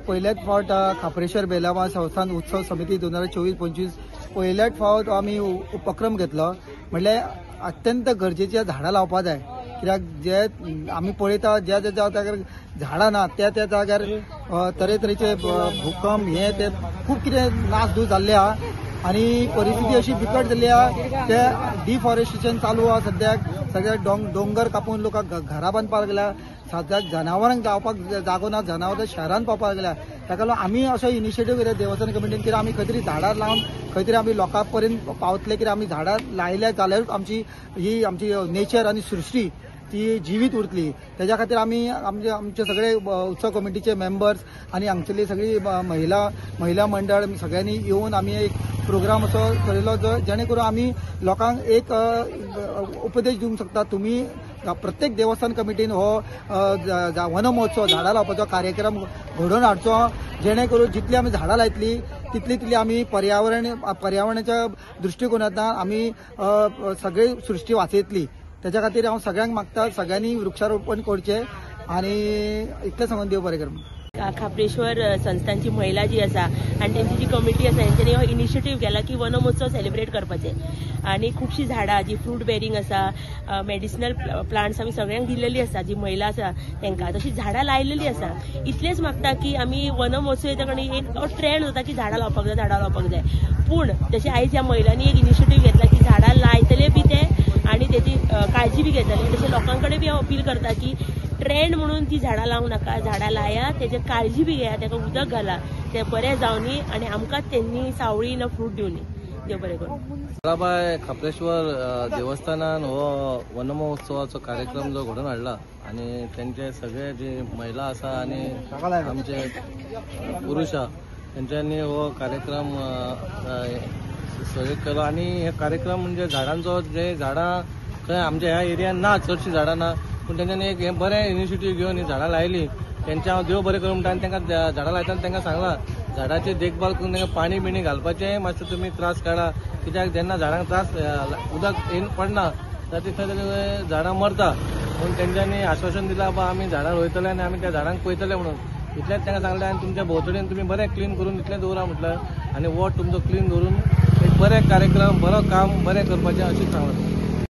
पयल्याच फावट खाप्रेश्वर बेलामा संस्थान उत्सव समिती 2024-25 पयल्याच फावट आमी उपक्रम घेतलो. म्हणल्यार अत्यंत गरजेची झाडां लावपा जाय, कित्याक जे आमी पळयता ज्या ज्या जाग्यार झाडां ना त्या त्या जाग्यार तरेतरेचे भूकंप हे ते खूब कितें नासधूस जाल्ले आहा आनी परिस्थिती अशी बिकट जाल्ली आहा. ते डिफॉरेस्टेशन चालू आहा सद्याक, सगळे डोंगर कापून लोक घरां बांदपाक लागल्या, सद्याक जनावरांक जावपाक जागो ना, जनावरां शहरान पावपाक लागल्या. ताका लागून आमी असो इनिशिएटीव घेतला देवस्थान कमिटीन की आमी खंय तरी झाडां लावन खंय तरी आमी लोकां पर्यंत पावतले, कित्याक आमी झाडां लायल्या जाल्यारूच आमची ही आमची नेचर आनी सृश्टी ती जिवीत उरतली. तेज्या खातीर आमी आमचे सगळे उत्सव कमिटीचे मेंबर्स आनी हांगसरली सगळी महिला मंडळ सगळ्यांनी येवन आमी एक प्रोग्राम असो केल्लो जेणे करून आमी लोकांक एक उपदेश दिवंक शकता, तुमी प्रत्येक देवस्थान कमिटीन हो वन महोत्सव झाडां लावपाचो कार्यक्रम घडोवन हाडचो, जेणे करून जितली आमी झाडां लायतली तितली तितली आमी पर्यावरणाच्या दृश्टिकोनांतल्यान आमी सगळी सृश्टी वाचयतली. त्याच्या खातीर हांव सगळ्यांक मागता सगळ्यांनी वृक्षारोपण करचें आनी इतलें सांगून देव बरें करूं. खाप्रेश्वर संस्थांची महिला जी आसा आनी तेंची जी कमिटी आसा तेंच्यांनी हो इनिशिएटीव केला की वन महोत्सव सेलिब्रेट करपाचें आनी खुबशीं झाडां जी फ्रूट बेरींग आसा, मेडिसिनल प्लांट्स आमी सगळ्यांक दिल्लेली आसा, जी महिला आसा तांकां तशी झाडां लायलेली आसा. इतलेंच मागता की आमी वन महोत्सव येता कारण एक ट्रेंड जाता की झाडां लावपाक जाय, झाडां लावपाक जाय, पूण जशें आयज ह्या महिलांनी एक इनिशिएटीव घेतला की झाडां लायतले बी ते आनी तेजी काळजी बी घेतले, तशें लोकां कडेन बी हांव अपील करता की ट्रेंड म्हणून ती झाडां लावंक नाका, झाडां लाया, तेजे काळजी बी घेया, ताका उदक घाला, ते बरें जावनी आनी आमकां तेंनी सावळी ना फ्रूट दिवनी. देव बरें करूं. बाय खाप्रेश्वर देवस्थानान हो वनमहोत्सवाचो कार्यक्रम जो घडोवन हाडला आनी तेंचे सगळे जे महिला आसा आनी आमचे पुरुष आहा तेंच्यांनी हो कार्यक्रम सगळे केलो. आनी हे कार्यक्रम म्हणजे झाडांचो, जे झाडां खंय आमच्या ह्या एरियान ना चडशीं झाडां ना, पूण तेंच्यांनी एक हें बरें इनिशिएटीव घेवन ही झाडां लायली. तेंचे हांव देव बरें करूं म्हणटा आनी तांकां झाडां लायतना तांकां सांगलां झाडाची देखभाल करून तांकां पाणी बिणी घालपाचें मातशें तुमी त्रास काडा, कित्याक जेन्ना झाडांक त्रास उदक येवन पडना जाल्यार तितले झाडां मरता. पूण तेंच्यांनी आश्वासन दिलां बाबा आमी झाडां रोयतले आनी आमी त्या झाडांक पळयतले म्हणून. इतलेंच तांकां सांगलें आनी तुमच्या भोंवतणीन तुमी बरें क्लीन करून इतलें दवरा म्हटलें आनी वॉर्ड तुमचो क्लीन दवरून एक बरें कार्यक्रम बरो काम बरें करपाचें अशें सांगलां.